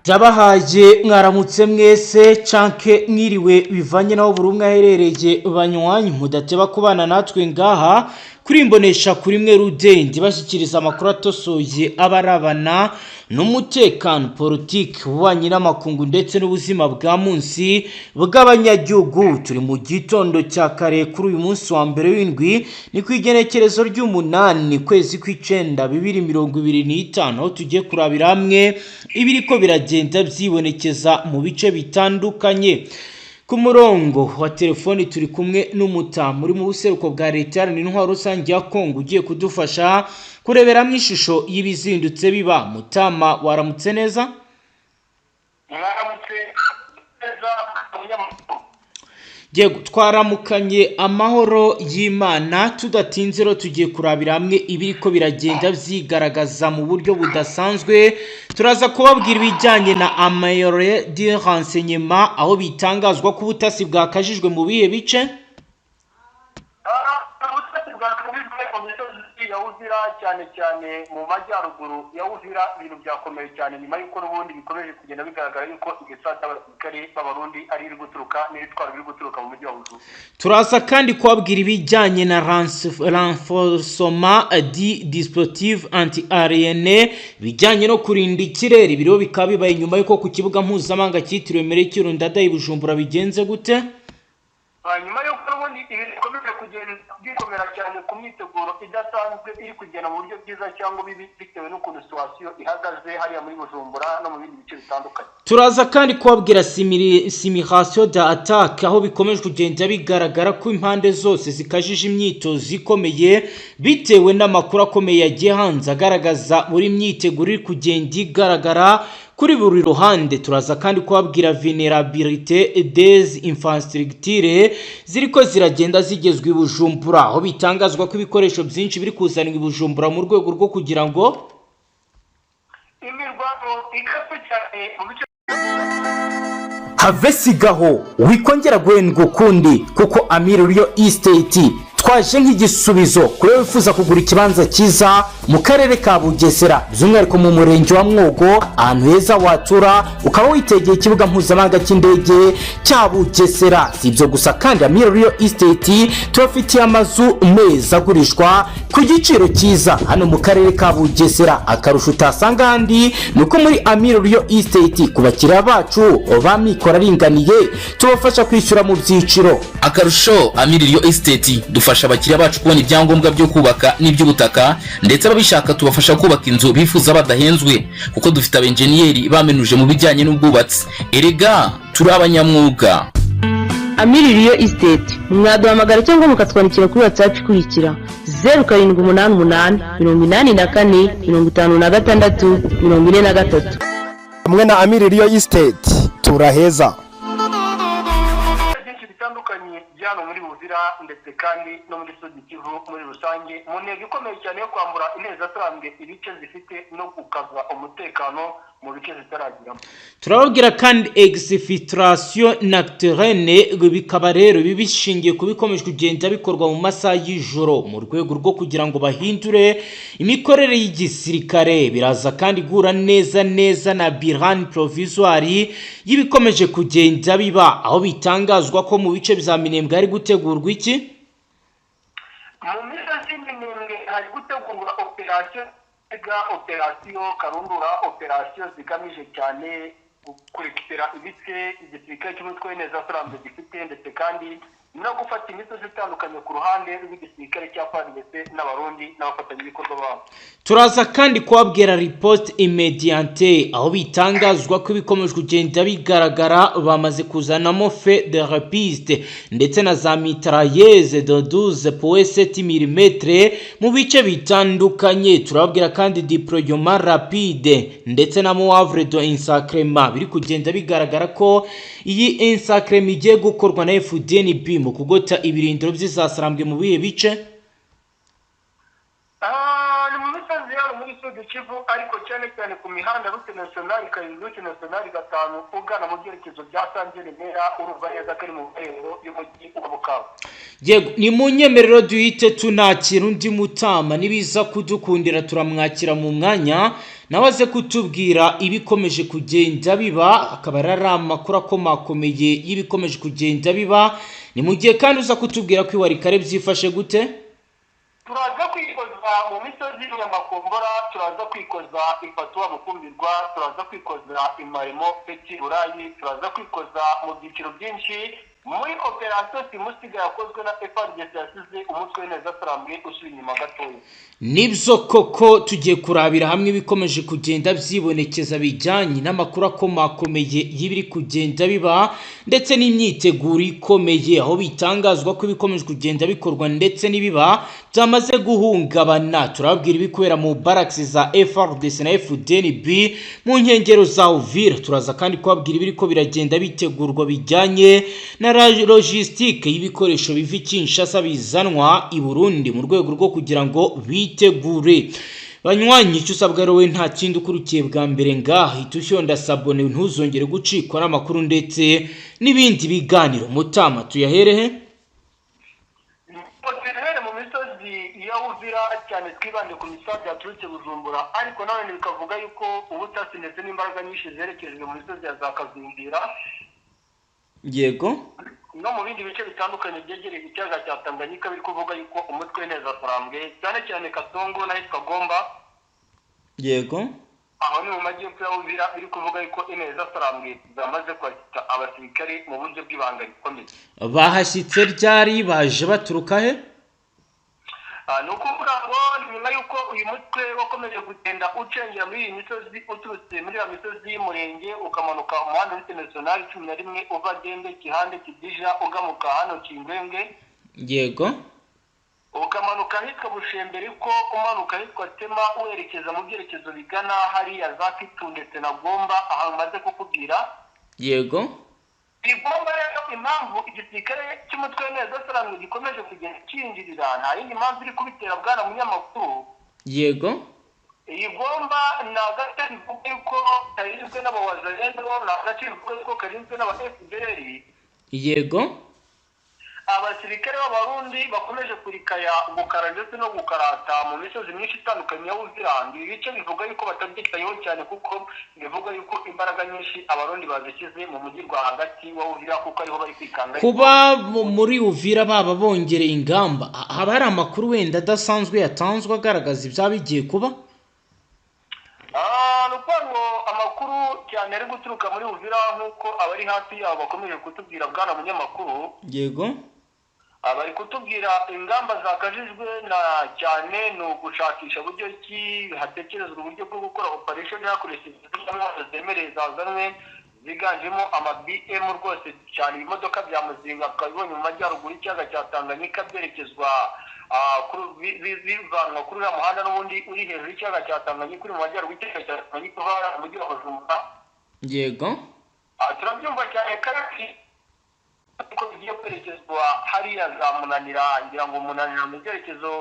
Ndabahaye mwaramutse mwese canke mwiriwe, bivanye naho buri umwe aherereye. Banywanyi mudateba kubana natwe ngaha kuri imbonesha kuri mwe rudende, bashyikiriza amakuru atosoye abarabana n'umutekano, politiki, ububanyi n'amakungu ndetse n'ubuzima bwa munsi bw'abanyagihugu. Turi mu gitondo cya kare kuri uyu munsi wa mbere w'indwi, ni ku igenekerezo ry'umunani, kwezi kw'icenda, 2025, aho tugiye kurabira hamwe ibiriko biragenda byibonekeza mu bice bitandukanye. Ku murongo wa telefoni turi kumwe n'umutamu uri mu buseruko bwa Leta Iharanira Intwaro Rusange ya Kongo, ugiye kudufasha kureberamo ishusho y'ibizindutse biba. Mutama, waramutse neza? Mwaramutse neza, umunyamakuru. Yego, twaramukanye amahoro y'Imana. Tudatinze rero, tugiye kurabira hamwe ibiriko biragenda byigaragaza mu buryo budasanzwe. Turaza kubabwira ibijyanye na amayore de renseignement, aho bitangazwa ko ubutasi bwakajijwe mu bihe bice. Ubutasi bwakajijwe mu misozi ya Uvira, cyane cyane mu majyaruguru ya Uvira. Ibintu byakomeye cyane nyuma y'uko n'ubundi bikomeje kugenda bigaragara yuko igisata cy'abasirikare b'Abarundi ari iri guturuka n'ibitwaro biri guturuka mu mujyi wa Bujumbura. Turaza kandi kubabwira ibijyanye na renforcement du dispositif anti aérien, ibijyanye no kurinda ikirere. Ibiriho bikaba bibaye nyuma y'uko ku kibuga mpuzamahanga cyitiriwe Melchior Ndadaye i Bujumbura bigenze gute? Nyuma y'uko n'ubundi ibintu bikomeje kugenda bikomera cyane ku myiteguro idasanzwe iri kugenda mu buryo bwiza cyangwa bibi, bitewe n'ukuntu situation ihagaze hariya muri Bujumbura no mu bindi bice bitandukanye. Turaza kandi kubabwira simulation d'attaque, aho bikomeje kugenda bigaragara ko impande zose zikajije imyitozo ikomeye, bitewe n'amakuru akomeye yagiye hanze agaragaza buri myiteguro iri kugenda igaragara kuri buri ruhande. Turaza kandi kubabwira vulnérabilité des infrastructures ziriko ziragenda zigezwa i Bujumbura, aho bitangazwa ko ibikoresho byinshi biri kuzanwa i Bujumbura mu rwego rwo kugira ngo imirwano ikaze cyane mu bice. Have sigaho, wikongera guhendwa ukundi, kuko Amiri Real Estate twaje nk'igisubizo kuri wowe wifuza kugura ikibanza cyiza mu karere ka Bugesera, by'umwihariko mu murenge wa Mwogo, ahantu heza watura ukaba witegeye ikibuga mpuzamahanga cy'indege cya Bugesera. Si ibyo gusa kandi, Amiri Real Estate tubafitiye amazu meza agurishwa ku giciro cyiza hano mu karere ka Bugesera. Akarusho utasanga ahandi ni uko muri Amiri Real Estate, ku bakiriya bacu ba mikoro aringaniye, tubafasha kwishyura mu byiciro. Akarusho, Amiri Real Estate dufasha abakiriya bacu kubona ibyangombwa byo kubaka n'iby'ubutaka, ndetse ababishaka tubafasha kubaka inzu bifuza badahenzwe, kuko dufite abenjeniyeri bamenuje mu bijyanye n'ubwubatsi. Erega turi abanyamwuga. Amiri Real Estate, mwaduhamagara cyangwa mukatwandikira kuri WhatsApp ikurikira: 0788845643. Hamwe na Amiri Real Estate turaheza. Byinshi bitandukanye byano muri Buvira, ndetse kandi no muri Sud Kivu muri rusange, mu ntego ikomeye cyane yo kwambura intezatambwe ibice zifite no gukaza umutekano mu bice zitaragiramo. Turababwira kandi exfiltration nocturne, bikaba rero biba bishingiye ku bikomeje kugenda bikorwa mu masaha y'ijoro mu rwego rwo kugira ngo bahindure imikorere y'igisirikare. Biraza kandi guhura neza neza na bilan provisoire y'ibikomeje kugenda biba, aho bitangazwa ko mu bice bya Minembwe hari gutegurwa iki? Mu misozi Minembwe hari gutegurwa operasiyo ga operasiyo karundura, operasiyo zigamije cyane kurekipera ibice igisirikare cy'umutwe w'intezasirambwe gifite, ndetse kandi no gufata imisozi itandukanye ku ruhande rw'igisirikare cya FARDC n'Abarundi n'abafatanyabikorwa babo. Turaza kandi kubabwira riposte immédiate, aho bitangazwa ko ibikomeje kugenda bigaragara bamaze kuzanamo feu de riposte ndetse na za mitrailleuses de 12.7 mm mu bice bitandukanye. Turababwira kandi déploiement rapide ndetse na manœuvre de encerclement, biri kugenda bigaragara ko iyi encerclement igiye gukorwa na FDNB mu kugota ibirindiro by'izasarambwe mu bihe bice. Ni mu misozi yabo muri Sud Kivu, ariko cyane cyane ku mihanda route nationale 7, route nationale 5, ugana mu byerekezo bya Sange, Remera. Urumva neza ko ari mu marembo y'umujyi wa Bukavu. Yego, ni mu nyemerero duhite tunakira undi mutama. Nibiza kudukundira turamwakira mu mwanya. Nawe aze kutubwira ibikomeje kugenda biba, akaba ari amakuru akomakomeye y'ibikomeje kugenda biba. Ni mu gihe kandi uza kutubwira ko i Walikale byifashe gute? Turaza kwikoza mu misozi y'Amakombora, turaza kwikoza ifatuwa Mukumbirwa, turaza kwikoza imaremo Peti Burayi, turaza kwikoza mu byiciro byinshi muri operasiyo simusiga yakozwe na FARDC yasize umutwe neza sarambwe usubira inyuma gatoya. Nibyo koko, tugiye kurabira hamwe ibikomeje kugenda byibonekeza bijyanye n'amakuru akomakomeye y'ibiri kugenda biba ndetse n'imyiteguro ikomeye, aho bitangazwa ko ibikomeje kugenda bikorwa ndetse n'ibiba byamaze guhungabana. Turababwira ibikubera mu barracks za FARDC na FDNB mu nkengero za Uvira. Turaza kandi kubabwira ibiriko biragenda bitegurwa bijyanye na logistique y'ibikoresho biva i Kinshasa bizanwa i Burundi mu rwego rwo kugira ngo bitegure. Banywanyi, icyo usabwa rero we nta kindi, ukurikiye bwa mbere ngaha, hita ushyonda s'abonner, ntuzongere gucikwa n'amakuru ndetse n'ibindi biganiro. Mutama, tuyaherehe? Tuhere mu misozi ya Uvira cyane, twibande ku misozi yaturutse Bujumbura, ariko nanone bikavuga yuko ubutasi ndetse n'imbaraga nyinshi zerekejwe mu misozi ya za Kazingira no mu bindi bice bitandukanye byegereye ikiyaga cya Tanganyika. Biri kuvuga yuko umutwe neza sarambwe cyane cyane Kasongo n'ahitwa Gomba, aho ni mu majyepfo ya Uvira, biri kuvuga yuko ineza sarambwe zamaze kwakira abasirikare mu buryo bw'ibanga rikomeye. Bahashyitse ryari? Baje baturuka he? Ni ukuvuga ngo nyuma y'uko uyu mutwe wakomeje kugenda ucengera muri iyi misozi uturutse muri ya misozi y'umurenge, ukamanuka umuhanda w'Route Nationale 11 uva Gembe, Kihande, Kidija, ugamuka hano Kingwenge, ukamanuka ahitwa Bushemberi, ko umanuka ahitwa Tema werekeza mu byerekezo bigana hariya za Kitu ndetse na Gomba, ahantu maze kukubwira. Igomba rero, impamvu igisirikare cy'umutwe w'Inteko Sarambwe gikomeje kugenda cyinjirira, nta yindi mpamvu iri kubitera, bwana munyamakuru. Iyi Gomba ni agace bivuga yuko karinzwe n'abawazalendo, ni agace bivuga yuko karinzwe n'aba FDLR. Abasirikare b'Abarundi bakomeje kurikaya gukara ndetse no gukarata mu misozi myinshi itandukanye ya Uvira. Ibi bice bivuga yuko batabyitayeho cyane, kuko bivuga yuko imbaraga nyinshi Abarundi bazishyize mu mujyi rwagati wa Uvira, kuko ariho bari kwikanga. Kuba muri Uvira baba bongereye ingamba, haba hari amakuru wenda adasanzwe yatanzwe agaragaza ibyaba bigiye kuba? Ni ukuvuga ngo amakuru cyane ari guturuka muri Uvira, nk'uko abari hafi yabo bakomeje kutubwira, bwana munyamakuru, bari kutubwira ingamba zakajijwe na cyane ni ugushakisha buryo ki hatekerezwa uburyo bwo gukora operation hakoreshejwe intwaro zemereye zazanwe, ziganjemo ama BM rwose cyane, ibimodoka bya muzinga twabibonye mu majyaruguru y'ikiyaga cya Tanganyika byerekezwa bivanwa kuri uriya muhanda n'ubundi uri hejuru y'ikiyaga cya Tanganyika, uri mu majyaruguru y'ikiyaga cya Tanganyika uva mu mujyi wa Bujumbura. Turabyumva cyane kandi ko bigiye kwerekezwa hariya za Munanira, ngira ngo Munanira mu byerekezo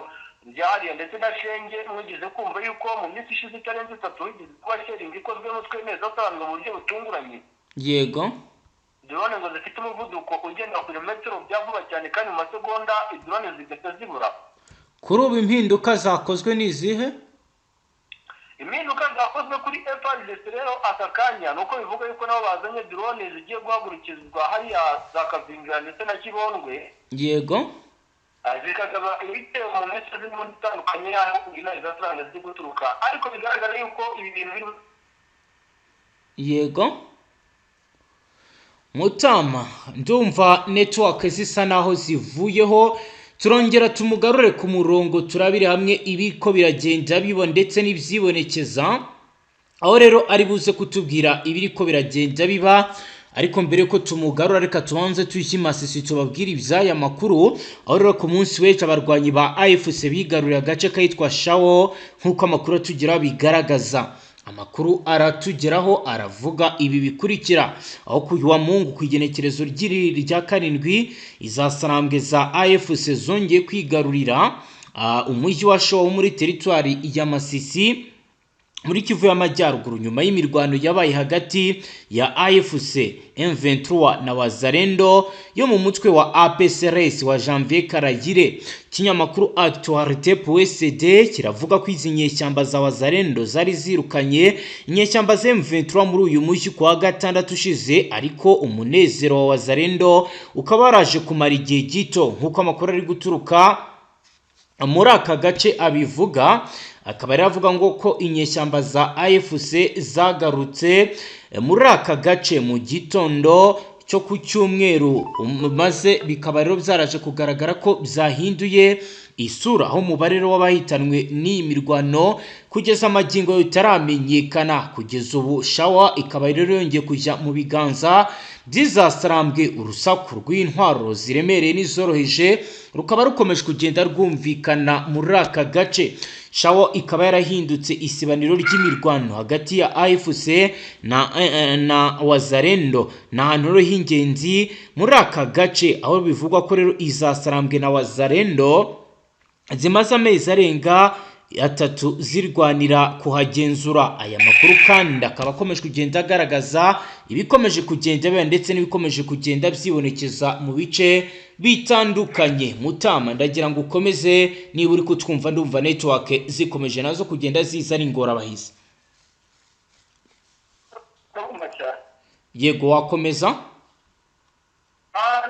bya hariya ndetse na Shenge. Mwigeze kumva yuko mu minsi ishize itarenze 3 wigeze kuba shelling ikozwe n'utwe neza asanzwe mu buryo butunguranye. Drone ngo zifite umuvuduko ugenda ku birometero bya vuba cyane, kandi mu masegonda drone zigahita zibura. Kuri ubu impinduka zakozwe ni izihe? Impinduka zakozwe kuri FARDC rero aka kanya ni uko bivuga yuko nabo bazanye drone zigiye guhagurukizwa hariya za Kavingira ndetse na Kibondwe, zikagaba ibitero mu misozi n'ubundi itandukanye y'aho intare za Saranga ziri guturuka, ariko bigaragara yuko ibi bintu biri Yego Mutama, ndumva network zisa naho zivuyeho. Turongera tumugarure ku murongo, turabire hamwe ibiko biragenda biba ndetse n'ibyibonekeza, aho rero ari buze kutubwira ibiriko biragenda biba. Ariko mbere yuko tumugarura, reka tubanze tujye i Masisi tubabwire iby'aya makuru, aho rero ku munsi w'ejo abarwanyi ba AFC bigaruriye agace kitwa Shawo, nk'uko amakuru atugeraho bigaragaza. Amakuru aratugeraho aravuga ibi bikurikira: aho ku wa Mungu, ku igenekerezo ry'iri rya 7, izasarambwe za AFC zongeye kwigarurira umujyi wa Shawo wo muri teritwari ya Masisi. Muri Kivu y'Amajyaruguru, nyuma y'imirwano yabaye hagati ya AFC M23 na Wazalendo yo mu mutwe wa APCRS wa Janvier Karagire, ikinyamakuru Actualité.cd kiravuga ko izi nyeshyamba za Wazalendo zari zirukanye inyeshyamba za M23 muri uyu mujyi kuwa gatandatu ushize, ariko umunezero wa Wazalendo ukaba waraje kumara igihe gito, nk'uko amakuru ari guturuka muri aka gace abivuga. Akaba yari avuga ngo ko inyeshyamba za AFC zagarutse muri aka gace mu gitondo cyo ku cyumweru, maze bikaba rero byaraje kugaragara ko byahinduye isura, aho umubare rero w'abahitanwe n'iyi mirwano kugeza amagingo utaramenyekana. Kugeza ubu Shawa ikaba rero yongeye kujya mu biganza by'izasarambwe. Urusaku rw'intwaro ziremereye n'izoroheje rukaba rukomeje kugenda rwumvikana muri aka gace. Shawa ikaba yarahindutse isibaniro ry'imirwano hagati ya AFC na Wazalendo. Ni ahantu rero h'ingenzi muri aka gace, aho bivugwa ko rero izasarambwe na Wazalendo zimaze amezi arenga 3 zirwanira kuhagenzura. Aya makuru kandi akaba akomeje kugenda agaragaza ibikomeje kugenda biba ndetse n'ibikomeje kugenda byibonekeza mu bice bitandukanye. Mutama, ndagira ngo ukomeze niba uri kutwumva. Ndumva network zikomeje nazo kugenda ziza ari ingorabahizi. Ndabumva cyane. Yego, wakomeza.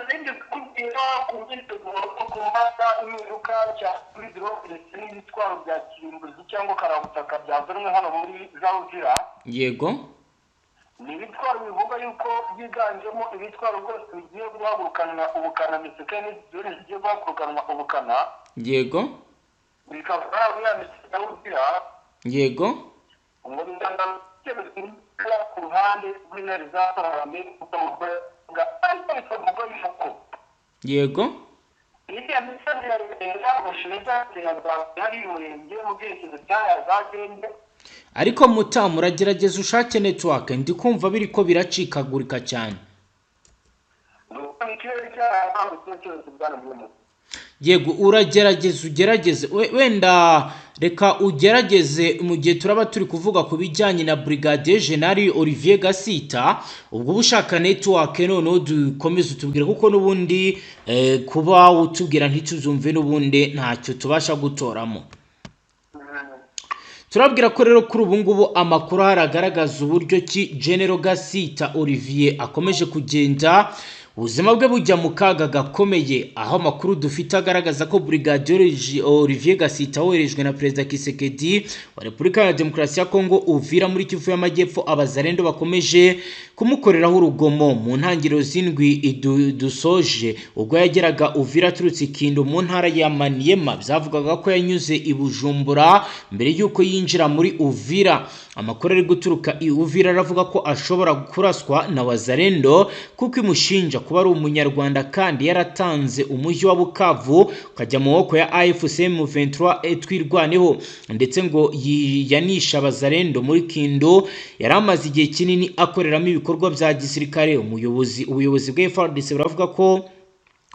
Nindi kukubwira ku myiteguro yo kumata impinduka cyane kuri drone ndetse n'ibitwaro bya kirimbuzi cyangwa karabutaka byazanwe hano muri za Uvira. Ni ibitwaro bivuga yuko byiganjemo ibitwaro rwose bigiye guhagurukanwa ubukana, miseke n'izindi zigiye guhagurukanwa ubukana. Bikaba ya miseke ya Uvira. Ngo bingana ku ruhande rw'intare za Sarambwe, kuko ariko bikavugwa yuko iriya misozi ya Rurenga, Bushiza na hari Umurenge mu byerekezo byaya za Gende. Ariko Mutamu, uragerageza ushake network, ndi kumva biri ko biracikagurika cyane. Ni uko ikirere cyarahanutse cyose, bwana Mwema. Yego, uragerageza ugerageze. Wenda reka ugerageze mu gihe turaba turi kuvuga ku bijyanye na Brigadier General Olivier Gasita. Ubwo uba ushaka network, noneho dukomeze utubwire, kuko n'ubundi kuba utubwira ntituzumve, n'ubundi ntacyo tubasha gutoramo. Turabwira ko rero kuri ubu ngubu amakuru ahari agaragaza uburyo ki General Gasita Olivier akomeje kugenda ubuzima bwe bujya mu kaga gakomeye, aho amakuru dufite agaragaza ko Brigadier Olivier Gasita woherejwe na Perezida Tshisekedi wa Repubulika ya Demokarasi ya Kongo Uvira muri Kivu y'Amajyepfo, Abazalendo bakomeje kumukoreraho urugomo. Mu ntangiriro z'indwi dusoje, ubwo yageraga Uvira aturutse Ikindu mu ntara ya Maniema, byavugaga ko yanyuze i Bujumbura mbere y'uko yinjira muri Uvira. Amakuru ari guturuka i Uvira aravuga ko ashobora kuraswa na Wazalendo kuko imushinja kuba ari Umunyarwanda kandi yaratanze umujyi wa Bukavu ukajya mu maboko ya AFC M23 Twirwaneho, ndetse ngo yanishe Abazalendo muri Kindu yari amaze igihe kinini akoreramo ibikorwa bya gisirikare. Umuyobozi ubuyobozi bwa FARDC buravuga ko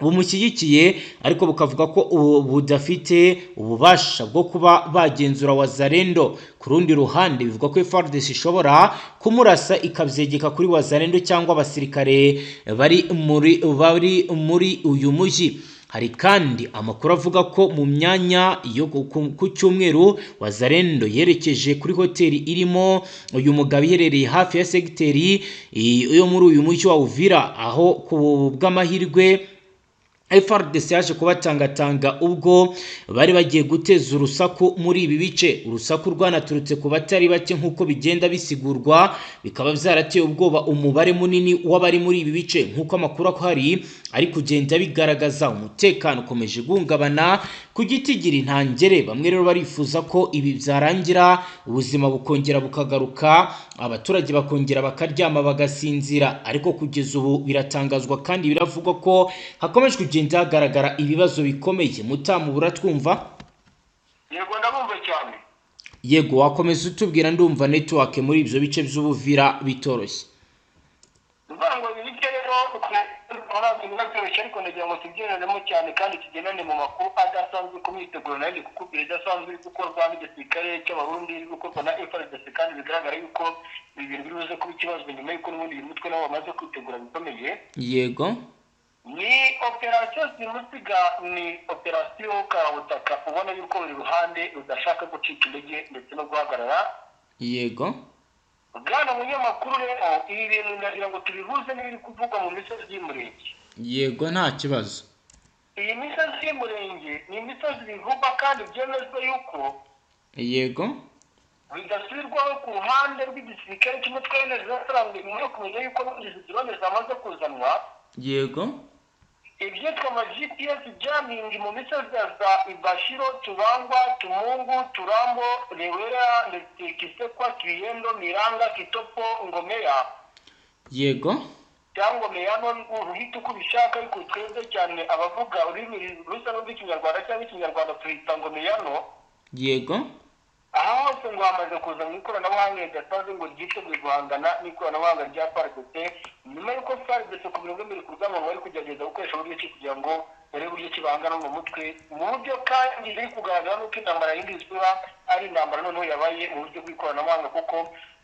bumushyigikiye, ariko bukavuga ko ubu budafite ububasha bwo kuba bagenzura Wazalendo. Ku rundi ruhande, bivugwa ko FARDC ishobora kumurasa ikabyegeka kuri Wazalendo cyangwa abasirikare bari muri uyu mujyi. Hari kandi amakuru avuga ko mu myanya yo ku cyumweru Wazalendo yerekeje kuri hoteli irimo uyu mugabo iherereye hafi ya segiteri yo muri uyu mujyi wa Uvira, aho ku bw'amahirwe FARDC yaje kubatangatanga ubwo bari bagiye guteza urusaku muri ibi bice. Urusaku rwanaturutse ku batari bake, nk'uko bigenda bisigurwa, bikaba byarateye ubwoba umubare munini w'abari muri ibi bice, nk'uko amakuru ahari ari kugenda bigaragaza. Umutekano ukomeje guhungabana ku gitigiri ntangere. Bamwe rero barifuza ko ibi byarangira, ubuzima bukongera bukagaruka, abaturage bakongera bakaryama bagasinzira. Ariko kugeza ubu biratangazwa kandi biravugwa ko hakomeje kugenda hagaragara ibibazo bikomeye. Mutamu, buratwumva? Yego, ndabumva cyane. Yego, wakomeza utubwira. Ndumva network muri ibyo bice by'Ubuvira bitoroshye. Uvuga ngo ibi bice rero Urumva ntabwo biba byoroshye, ariko ndagira ngo tubyinjiremo cyane kandi tugendane mu makuru adasanzwe ku myiteguro nayo ndi kukubwira idasanzwe iri gukorwa n'igisirikare cy'Abarundi, iri gukorwa na FARDC, kandi bigaragara yuko ibi bintu biri buze kuba ikibazo nyuma y'uko n'ubundi uyu mutwe nabo bamaze kwitegura bikomeye. Yego. Ni operasiyo simusiga, ni operasiyo karabutaka, ubona yuko buri ruhande rudashaka gucika intege ndetse no guhagarara. Yego. Bwana munyamakuru, rero ibi bintu ndagira ngo tubihuze n'ibiri kuvugwa mu misozi y'Umurenge. Yego, nta kibazo. Iyi misozi y'Umurenge ni imisozi bivugwa kandi byemezwa yuko Yego. bidasubirwaho ku ruhande rw'igisirikare cy'umutwe w'interahamwe, nyuma yo kumenya yuko izi drone zamaze kuzanwa. Yego. Ibyitwa ama GPS jamming mu misozi ya za Ibashiro, Tubangwa, Tumungu, Turambo, Rewera ndetse Kisekwa, Kiyendo, Miranga, Kitopo, Ngomera Yego. cyangwa Meyano, uruhita uko ubishaka, ariko twebwe cyane abavuga ururimi rusa n'urw'ikinyarwanda cyangwa ikinyarwanda tuhita Ngomeyano. Yego. Aha hose ngo hamaze kuza mu ikoranabuhanga ridasanzwe ngo ryiteguye guhangana n'ikoranabuhanga rya FARDC, nyuma y'uko FARDC ku mirongo imbere ku rugamba ngo bari kugerageza gukoresha uburyo ki kugira ngo barebe uburyo ki bahangana mu mutwe, mu buryo kandi biri kugaragara n'uko intambara yindi isura ari intambara noneho yabaye mu buryo bw'ikoranabuhanga, kuko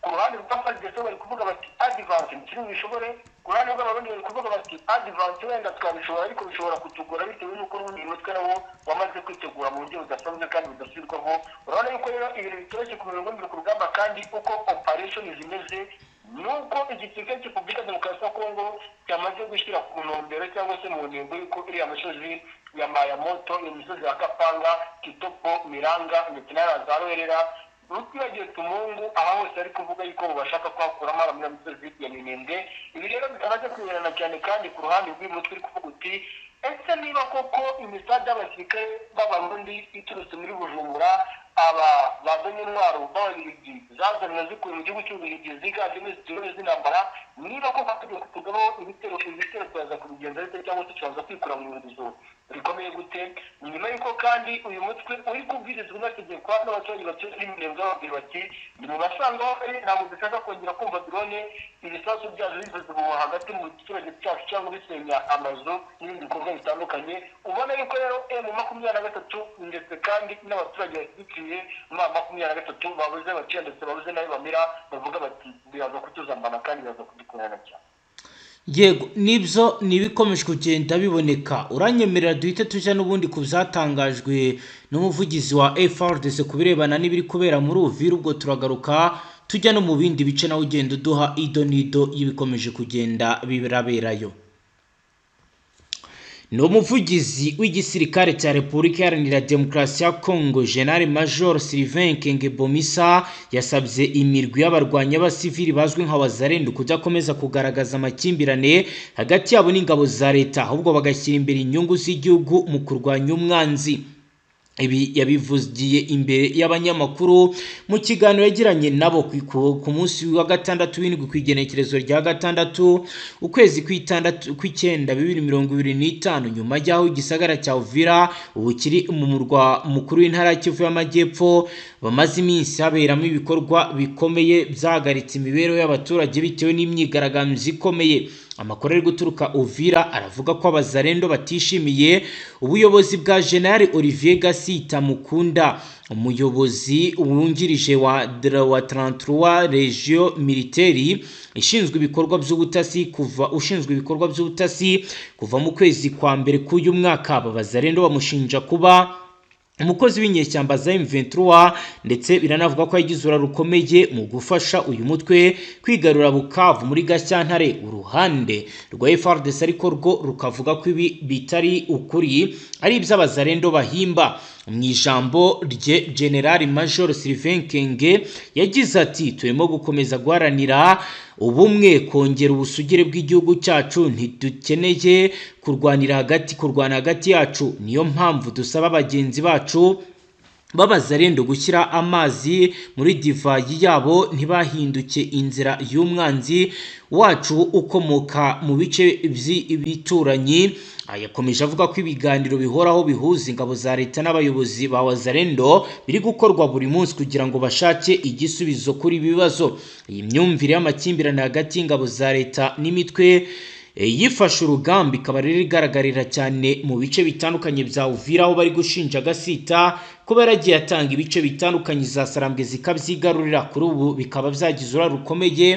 ku ruhande rwa FARDC bari kuvuga bati advance ntitubishobore, ku ruhande rw'Abarundi bari kuvuga bati advance wenda twabishobora ariko bishobora kutugora bitewe n'uko n'ubundi mutwe nawo wamaze kwitegura mu buryo budasanzwe kandi budasubirwaho. Urabona yuko rero ibintu bitoroshye ku mirongo imbere ku rugamba, kandi uko operation zimeze nuko igisirikare cya Repubulika Demokarasi ya Kongo cyamaze gushyira ku ntumbero cyangwa se mu ntego y'uko iriya misozi ya Mayamoto, iyo misozi ya Kapanga, Kitopo, Miranga ndetse na za Rwerera, utibagiwe Tumungu, aha hose ari kuvuga yuko bashaka kuhakuramo muri misozi ya Minembwe. Ibi rero bikaba kwiherana cyane kandi ku ruhande rw'uyu mutwe uri kuvuga uti ese niba koko imisada y'abasirikare b'Abarundi iturutse muri Bujumbura, aba bazanye intwaro b'Ababiligi zazanwe zikuye mu gihugu cy'Ububiligi ziganjemo izi drone z'intambara, niba koko tugiye kutugaho ibitero, ibitero turaza kubigenza bite cyangwa se turaza kwikura mu ihurizo rikomeye gute? Nyuma y'uko kandi uyu mutwe uri kubwirizwa unategekwa n'abaturage batuye muri Minembwe, bababwira bati ni mu basanga aho bari, ntabwo dushaka kongera kumva drone ibisasu byazo bivuze ubuhuha hagati mu giturage cyacu cyangwa bisenya amazu n'ibindi bikorwa bitandukanye. Ubona yuko rero M23 ndetse kandi n'abaturage bashyigikiye M23 babuze baciye ndetse babuze nayo bamira, bavuga bati biraza kutuzambana kandi biraza kudukorana cyane. Yego, nibyo ni ibikomeje kugenda biboneka. Uranyemerera duhite tujya n'ubundi ku byatangajwe n'umuvugizi wa FARDC ku birebana n'ibiri kubera muri Uvira, ubwo turagaruka tujya no mu bindi bice nawe ugenda uduha ido n'ido y'ibikomeje kugenda biraberayo. Ni umuvugizi w'igisirikare cya Repubulika Iharanira Demokarasi ya Kongo, General Major Sylvain Kenge Bomisa, yasabye imirwi y'abarwanyi b'abasivili bazwi nka Wazalendo kudakomeza kugaragaza amakimbirane hagati yabo n'ingabo za leta, ahubwo bagashyira imbere inyungu z'igihugu mu kurwanya umwanzi. Ibi yabivugiye imbere y'abanyamakuru mu kiganiro yagiranye nabo ku munsi wa gatandatu w'indwi ku igenekerezo rya 6 ukwezi kw'icyenda 2025, nyuma y'aho igisagara cya Uvira ubu kiri mu murwa mukuru w'intara ya Kivu y'Amajyepfo bamaze iminsi haberamo ibikorwa bikomeye byahagaritse imibereho y'abaturage bitewe n'imyigaragambyo ikomeye. Amakuru ari guturuka Uvira aravuga ko abazarendo batishimiye ubuyobozi bwa General Olivier Gasita Mukunda, umuyobozi wungirije wa 33 Region Militaire ishinzwe ibikorwa by'ubutasi kuva ushinzwe ibikorwa by'ubutasi kuva mu kwezi kwa mbere k'uyu mwaka. Aba bazarendo bamushinja kuba umukozi w'inyeshyamba za M23, ndetse biranavuga ko yagize uruhare rukomeye mu gufasha uyu mutwe kwigarura Bukavu muri Gashyantare. Uruhande rwa FARDC ariko rwo rukavuga ko ibi bitari ukuri, ari iby'abazarendo bahimba. Mu ijambo rye, General Major Sylvain Kenge yagize ati turimo gukomeza guharanira ubumwe, kongera ubusugire bw'igihugu cyacu, ntidukeneye kurwanira hagati kurwana hagati yacu, niyo mpamvu dusaba bagenzi bacu b'abazarendo gushyira amazi muri divayi yabo ntibahinduke inzira y'umwanzi wacu ukomoka mu bice by'ibituranyi. Yakomeje avuga ko ibiganiro bihoraho bihuza ingabo za leta n'abayobozi ba Wazalendo biri gukorwa buri munsi kugira ngo bashake igisubizo kuri ibi bibazo. Iyi myumvire y'amakimbirane hagati y'ingabo za leta n'imitwe yifashe urugamba, ikaba rero igaragarira cyane mu bice bitandukanye bya Uvira, aho bari gushinja Gasita kuba yaragiye atanga ibice bitandukanye za Sarambwe zikabyigarurira. Kuri ubu bikaba byagize uruhare rukomeye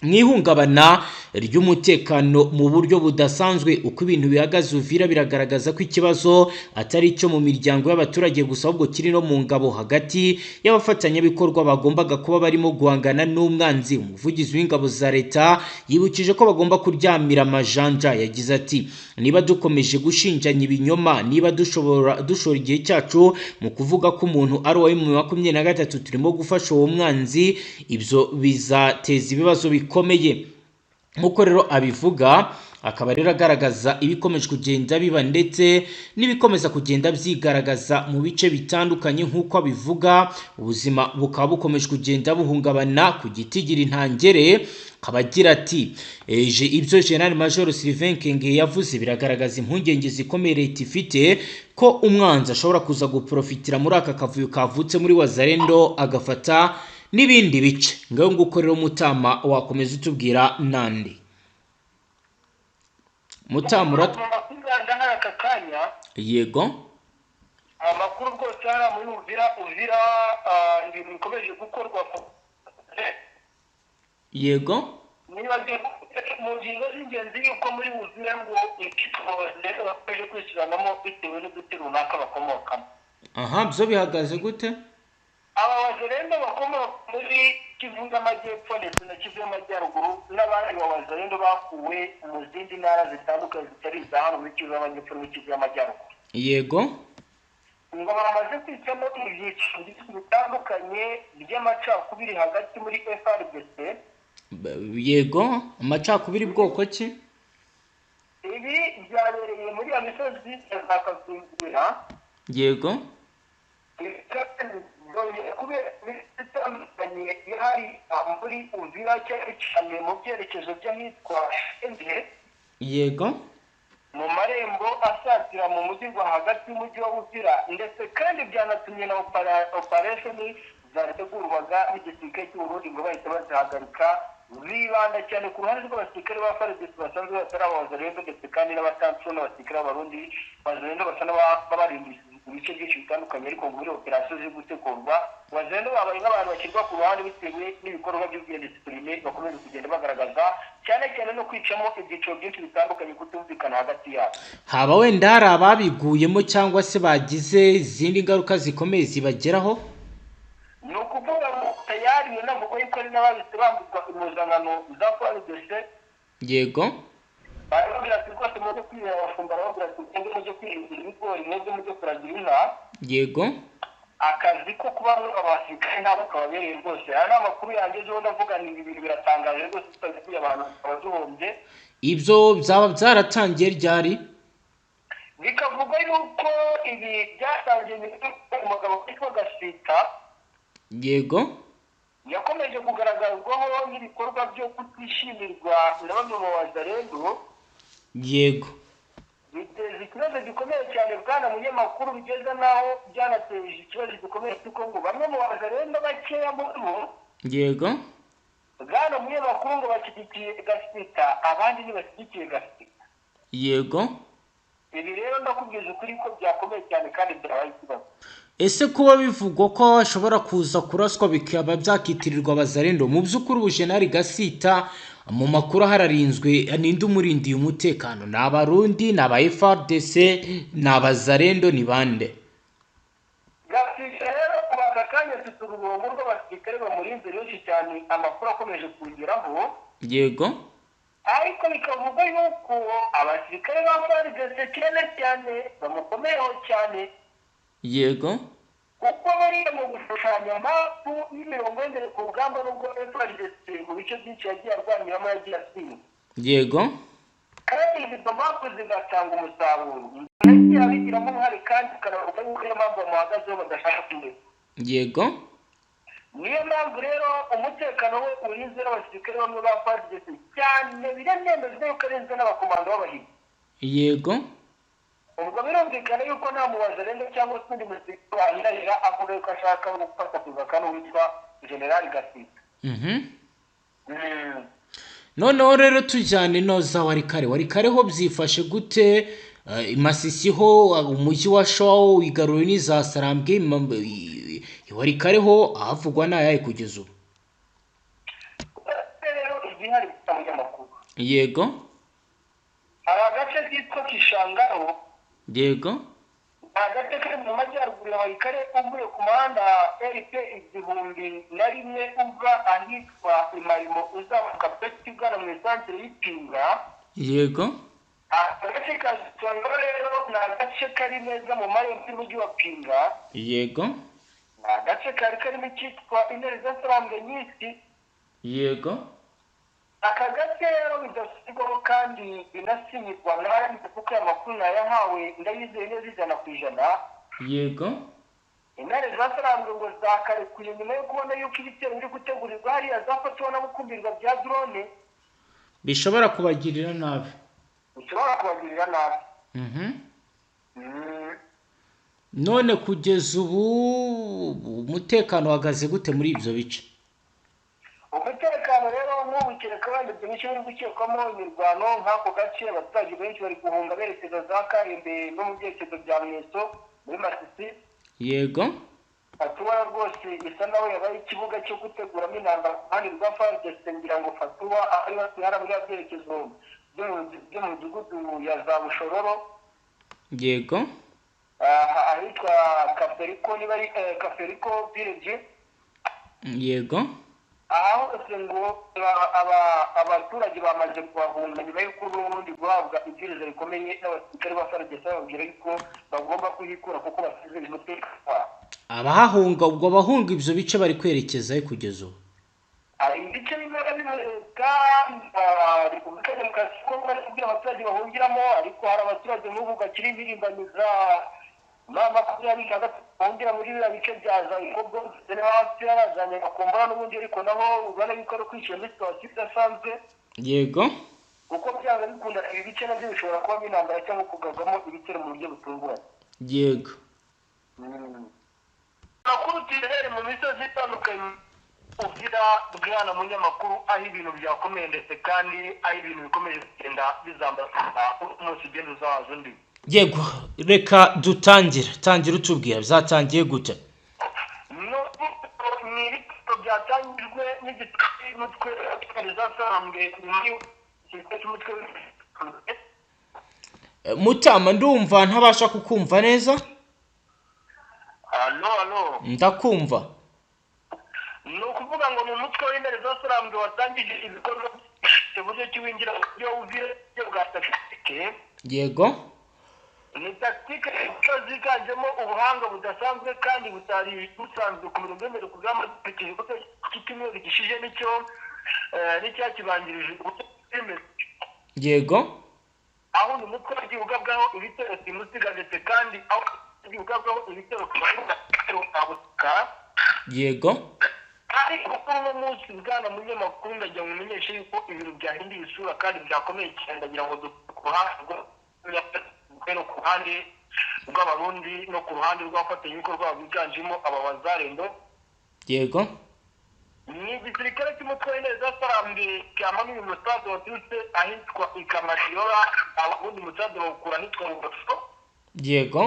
mu ihungabana ry'umutekano mu buryo budasanzwe. Uko ibintu bihagaze Uvira biragaragaza ko ikibazo atari icyo mu miryango y'abaturage gusa, ahubwo kiri no mu ngabo hagati y'abafatanyabikorwa bagombaga kuba barimo guhangana n'umwanzi. Umuvugizi w'ingabo za leta yibukije ko bagomba kuryamira amajanja. Yagize ati: "Niba dukomeje gushinjanya ibinyoma, niba dushobora dushora igihe cyacu mu kuvuga ko umuntu ari uwa M23, turimo gufasha uwo mwanzi, ibyo bizateza ibibazo bikomeye." Nk'uko rero abivuga, akaba rero agaragaza ibikomeje kugenda biba ndetse n'ibikomeza kugenda byigaragaza mu bice bitandukanye. Nk'uko abivuga, ubuzima bukaba bukomeje kugenda buhungabana ku gitigira intangere. Akaba agira ati: "Ibyo General Major Sylvain Kenge yavuze biragaragaza impungenge zikomeye leta ifite ko umwanzi ashobora kuza guprofitira muri aka kavuyo kavutse muri Wazalendo agafata n'ibindi bice." Ngaho nguko rero, Mutama, wakomeza utubwira nande Mutama Mu makuru hari aka kanya, Yego. amakuru rwose hariya muri Uvira, ibintu bikomeje gukorwa Yego. Niba mu ngingo z'ingenzi y'uko muri Uvira ngo ikitwa rero bakomeje kwisubiranamo bitewe n'uduti runaka bakomokamo. Aha byo bihagaze gute? Aba Wazalendo bakomoka muri Kivu y'Amajyepfo ndetse na Kivu y'Amajyaruguru n'abandi Bawazalendo bakuwe mu zindi ntara zitandukanye zitari iza hano muri Kivu y'Amajyepfo no muri Kivu y'Amajyaruguru, Yego. ngo bamaze kwicamo ibyiciro byinshi bitandukanye by'amacakubiri hagati muri FARDC. Yego, amacakubiri bwoko ki? Ibi byabereye muri ya misozi ya za Kazungira. Yego. Kubera itandukanye ihari muri Uvira, cyane cyane mu byerekezo by'ahitwa Shenge, Yego. mu marembo asatira mu mujyi rwa hagati y'umujyi wa Uvira, ndetse kandi byanatumye na operation zategurwaga n'igisirikare cy'u Burundi ngo bahita bazihagarika, bibanda cyane ku ruhande rw'abasirikare ba FARDC basanzwe batari Abazalendo, ndetse kandi n'abatansi n'abasirikare b'Abarundi. Wazalendo basa n'abarinda ibice byinshi bitandukanye, ariko ngo muri operasiyo ziri gutegurwa Wazalendo babaye nk'abantu bashyirwa ku ruhande bitewe n'ibikorwa by'ubwendisipurine bakomeje kugenda bagaragaza, cyane cyane no kwicamo ibyiciro byinshi bitandukanye, kutumvikana hagati yabo. Haba wenda hari ababiguyemo cyangwa se bagize izindi ngaruka zikomeye zibageraho? Ni ukuvuga ngo tayari binavuga yuko ari n'abahise bambikwa impuzankano za FARDC. Yego. Barababwira ati: "Rwose muze kwihera." Abashumba barababwira ati: "Mwebwe mujye kwihindura ibigori, mwebwe mujye kuragira inka." Yego. Akazi ko kuba muri abasirikare ntabwo kababereye rwose. Aya ni amakuru yangezeho, ndavuga ni ibintu biratangaje rwose, tutazikuye abantu tukaba duhombye. Ibyo byaba byaratangiye ryari? Bikavugwa yuko ibi byatangiye umugabo witwa Gasita Yego. yakomeje kugaragazwaho n'ibikorwa byo kutishimirwa na bamwe mu Wazalendo, Yego. biteza ikibazo gikomeye cyane, bwana munyamakuru, bigeze n'aho byanateje ikibazo gikomeye cy'uko ngo bamwe mu Wazalendo bakeya muri bo, Yego. bwana munyamakuru, ngo bashyigikiye Gasita, abandi ntibashyigikiye Gasita. Yego. Ibi rero ndakubwiza ukuri ko byakomeye cyane kandi byabaye ikibazo. Ese kuba bivugwa ko ashobora kuza kuraswa bikaba byakitirirwa Abazalendo, mu by'ukuri ubu Jenerali Gasita mu makuru ahararinzwe, ninde umurindiye umutekano? Ni Abarundi, ni aba FARDC, ni Abazalendo, ni bande? Gasita rero ubu aka kanya afite urugongo rw'abasirikare bamurinze benshi cyane, amakuru akomeje kugeraho. Yego. Ariko bikavugwa yuko abasirikare ba FARDC cyane cyane bamukomeyeho cyane, Yego. kuko bariya mu gushushanya mapu y'imirongo y'imbere ku rugamba, nubwo FARDC mu bice byinshi yagiye arwaniramo yagiye atsinda, Yego. kandi izo mapu zigatanga umusaruro, yagiye abigiramo uruhare, kandi ukanavuga yuko niyo mpamvu bamuhagazeho badashaka kumenya. Yego. Niyo mpamvu rero umutekano we urinzwe n'abasirikare bamwe ba FARDC cyane, biranemejwe yuko arinzwe n'abakomando b'abahiga. Yego. Ubwo birumvikana yuko nta Muwazalendo cyangwa se undi musirikare wahirahira avuga yuko ashaka gufata kuva kano witwa Generali Gasita. Noneho rero tujyane no za Warikare. Warikare ho byifashe gute? Masisi ho umujyi wa Showa wigaruriwe n'iza Sarambwe. Warikare ho ahavugwa ni ayahe kugeza ubu? Rero igihari abanyamakuru, Yego. Hari agace kitwa Kishangaro. Yego. Ni agace kari mu majyaruguru ya Warikare, uvuye ku muhanda RP 1001, uva ahitwa Imarimo uzamuka Peti ugana mu isantere y'Ipinga. Yego. Agace ka Kishangaro rero ni agace kari neza mu marembo y'umujyi wa Pinga. Yego. Ni agace kari karimo icyitwa intare z'Asarambwe nyinshi. Yego. Aka gace rero bidasubirwaho kandi binasinyirwa nanjye, kuko aya makuru nayahawe, ndayizeye neza 100%. Yego. Intare zasarambwe ngo zakarekuye nyuma yo kubona yuko ibitero biri gutegurirwa hariya zafatiwe n'abakumirwa bya drone bishobora kubagirira nabi. Bishobora kubagirira nabi. None kugeza ubu umutekano uhagaze gute muri ibyo bice? Umutekano rero nk'ubu, kereka wenda ibyo bice biri gukekwamo imirwano, nk'ako gace abaturage benshi bari guhunga berekeza za Karembe no mu byerekezo bya Mweso muri Masisi. Yego. Fatuwa rwose isa naho yabaye ikibuga cyo guteguramo intambara ku ruhande rwa FARDC. Ngira ngo Fatuwa ari hariya muri ya byerekezo byo mu midugudu ya za Bushororo. Yego. Ahitwa Kaferiko, niba ari Kaferiko village. Yego. Aha hose ngo abaturage bamaze kuhahunga nyuma y'uko n'ubundi guhabwa ibwiriza rikomeye n'abasirikare ba FARDC, bababwira yuko bagomba kuhikura kuko basize umutekano wabo. Abahahunga, ubwo abahunga ibyo bice bari kwerekeza he kugeza ubu? Hari ibice bimwe na bimwe leta Repubulika ya Demokarasi ya Kongo bari kubwira abaturage bahungiramo, ariko hari abaturage n'ubu bakiri impirimbanyi za M23 bahungira muri biriya bice bya za Ikobo ndetse no hasi za Nyagakombora n'ubundi, ariko nabo ubona yuko ari kwishyura muri situation idasanzwe. Yego. Kuko byanga bikunda ibi bice nabyo bishobora kubamo intambara cyangwa kugabwamo ibitero mu buryo butunguranye. Yego. Amakuru tuherere mu misozi itandukanye ugira, bwana munyamakuru, aho ibintu byakomeye ndetse kandi aho ibintu bikomeje kugenda bizambara umunsi ugenda uzahaza undi. Yego, reka dutangire. Tangira utubwira byatangiye gute? Ni ibitero byatangijwe n'umutwe zasambwe cy'umutwe. Mutama, ndumva ntabasha kukumva neza. Allo, allo? Ndakumva. Ni ukuvuga ngo ni umutwe w'intare zasarambwe watangije ibikorwa buryo ki winjira mu buryo bw'uburyo bwa tactique. Yego. Ni tactique ziganjemo ubuhanga budasanzwe kandi butari busanzwe ku mirongo y'imbere ku rugamba, dukurikije uko iki cyumweru gishize nicyo n'icyakibanjirije uburyo bw'imbere. Yego. Aho uyu mutwe wagiye ugabwaho ibitero simusiga, ndetse kandi aho wagiye ugabwaho ibitero ku butaka. Yego. Ariko kuri uno munsi, bwana munyamakuru, ndagira ngo umenyeshe yuko ibintu byahinduye isura kandi byakomeye cyane. Ndagira ngo ku ruhande no ku ruhande rw'Abarundi no ku ruhande rw'abafatanyabikorwa biganjemo aba Bazarendo. Yego. Ni igisirikare cy'umutwe w'intare zasarambwe cyamanuye umusaza waturutse ahitwa Ikamasiyora, ubundi umusaza bawukura ahitwa Rubaso. Yego.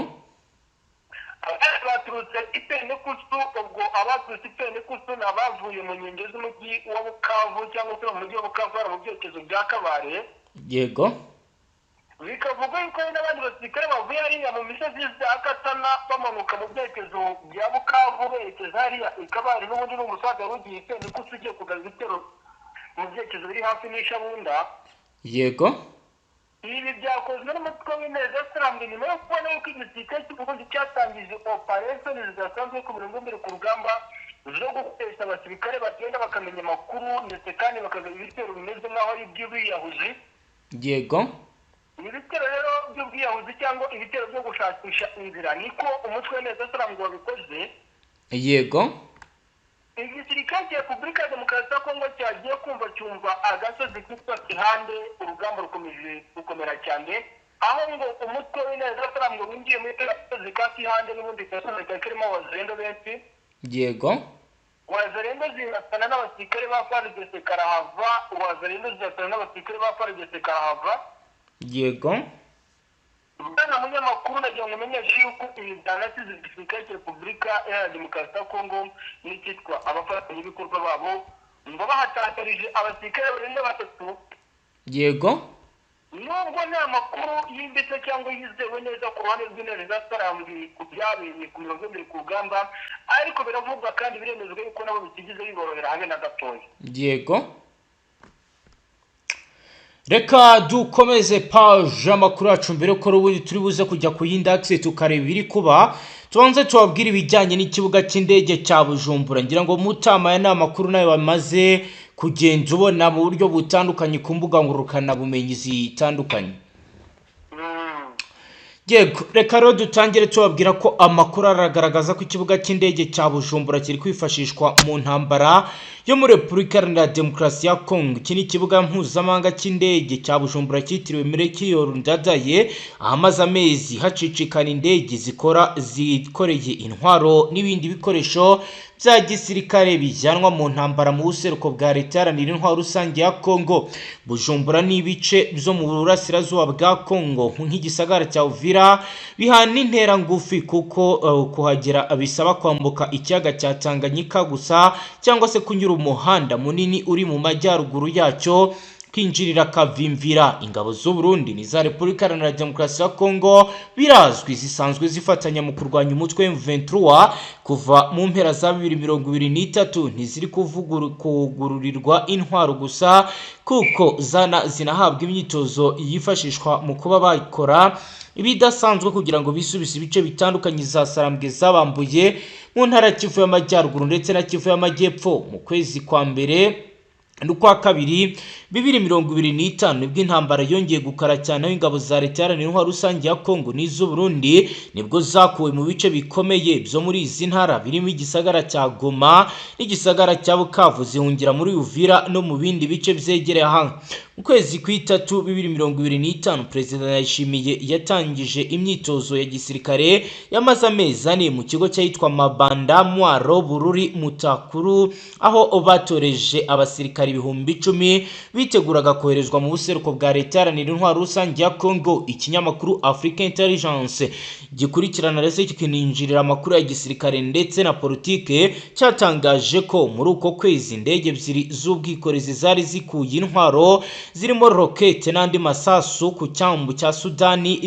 Abandi baturutse Ipenekusu. Ubwo abaturutse Ipenekusu ni abavuye mu nkengero z'umujyi wa Bukavu cyangwa se mu mujyi wa Bukavu bari mu byerekezo bya Kabare. Yego. Bikavugwa yuko hari n'abandi basirikare bavuye hariya mu misozi za Katana bamanuka mu byerekezo bya Bukavu berekeza hariya i Kabare, n'ubundi ni umusaza wari ugiye Ipenekusu ugiye kugaba ibitero mu byerekezo biri hafi n'Ishabunda. Yego. Ibi byakozwe n'umutwe w'intare zasarambwe nyuma yo kubona yuko igisirikare cy'Uburundi cyatangije operation zidasanzwe ku mirongo imbere ku rugamba zo gukoresha abasirikare bagenda bakamenya amakuru, ndetse kandi bakagaba ibitero bimeze nk'aho ari iby'ubwiyahuzi. Yego. Ibitero rero by'ubwiyahuzi cyangwa ibitero byo gushakisha inzira, niko umutwe w'intare zasarambwe wabikoze. Yego. Igisirikare cya Repubulika ya Demokarasi ya Kongo cyagiye kumva cyumva agasozi kitwa Kihande, urugamba rukomeje gukomera cyane, aho ngo umutwe w'intare zasarambwe winjiye muri gasozi ka Kihande, n'ubundi gasozi kari karimo Abazendo benshi. Yego. Wazalendo zirasana n'abasirikare ba FARDC karahava. Wazalendo zirasana n'abasirikare ba FARDC karahava. Bwana munyamakuru, nagira ngo umenyeshe yuko ibi byanasize igisirikare cya Repubulika Iharanira Demokarasi ya Kongo n'icyitwa abafatanyabikorwa babo ngo bahatakarije abasirikare barenga batatu, nubwo nta makuru yimbitse cyangwa yizewe neza ku ruhande rw'intare za Sarambwe ku byabereye ku mirongo ibiri ku rugamba, ariko biravugwa kandi biremezwa yuko nabo bitigeze biborohera habe na gatoya. Yego, reka dukomeze page amakuru yacu. Mbere ko ubundi turi buze kujya ku yindi axe tukareba ibiri kuba, tubanze tubabwire ibijyanye n'ikibuga cy'indege cya Bujumbura. Ngira ngo mutama, aya ni amakuru nayo bamaze kugenda ubona mu buryo butandukanye ku mbuga ngurukanabumenyi zitandukanye. Yego, reka rero dutangire tubabwira ko amakuru aragaragaza ko ikibuga cy'indege cya Bujumbura kiri kwifashishwa mu ntambara yo muri Repubulika Iharanira Demokarasi ya Kongo. Iki ni ikibuga mpuzamahanga cy'indege cya Bujumbura cyitiriwe Melchior Ndadaye, ahamaze amezi hacicikana indege zikora zikoreye intwaro n'ibindi bikoresho bya gisirikare bijyanwa mu ntambara mu buseruko bwa Leta Iharanira Intwaro Rusange ya Kongo. Bujumbura n'ibice byo mu burasirazuba bwa Kongo nk'igisagara cya Uvira bihana intera ngufi, kuko kuhagera bisaba kwambuka ikiyaga cya Tanganyika gusa cyangwa se kunyura umuhanda munini uri mu majyaruguru yacyo kwinjirira Kavimvira. Ingabo z'u Burundi n'iza Repubulika Iharanira Demokarasi ya Kongo birazwi zisanzwe zifatanya mu kurwanya umutwe M23 kuva mu mpera za 2023. Ntiziri kugururirwa intwaro gusa, kuko zana zinahabwa imyitozo yifashishwa mu kuba bakora ibidasanzwe kugira ngo bisubize ibice bitandukanye za Sarambwe zabambuye mu ntara ya Kivu y'Amajyaruguru ndetse na Kivu y'Amajyepfo. Mu kwezi kwa mbere n'ukwa kabiri 2025 nibwo intambara yongeye gukara cyane, aho ingabo za Leta Iharanira Intwaro Rusange ya Kongo n'iz'u Burundi nibwo zakuwe mu bice bikomeye byo muri izi ntara birimo igisagara cya Goma n'igisagara cya Bukavu, zihungira muri Uvira no mu bindi bice byegereye aha. Mu kwezi kw'itatu 2025, Perezida Ndayishimiye yatangije imyitozo ya gisirikare yamaze amezi 4 mu kigo cyahitwa Mabanda, Mwaro, Bururi, Mutakuru, aho batoreje abasirikare 10,000 biteguraga koherezwa mu buseruko bwa Leta Iharanira Intwaro Rusange ya Congo. Ikinyamakuru Africa Intelligence gikurikirana ndetse kikininjirira amakuru ya gisirikare ndetse na politike cyatangaje ko muri uko kwezi indege ebyiri z'ubwikorezi zari zikuye intwaro zirimo rokete n'andi masasu ku cyambu cya Sudani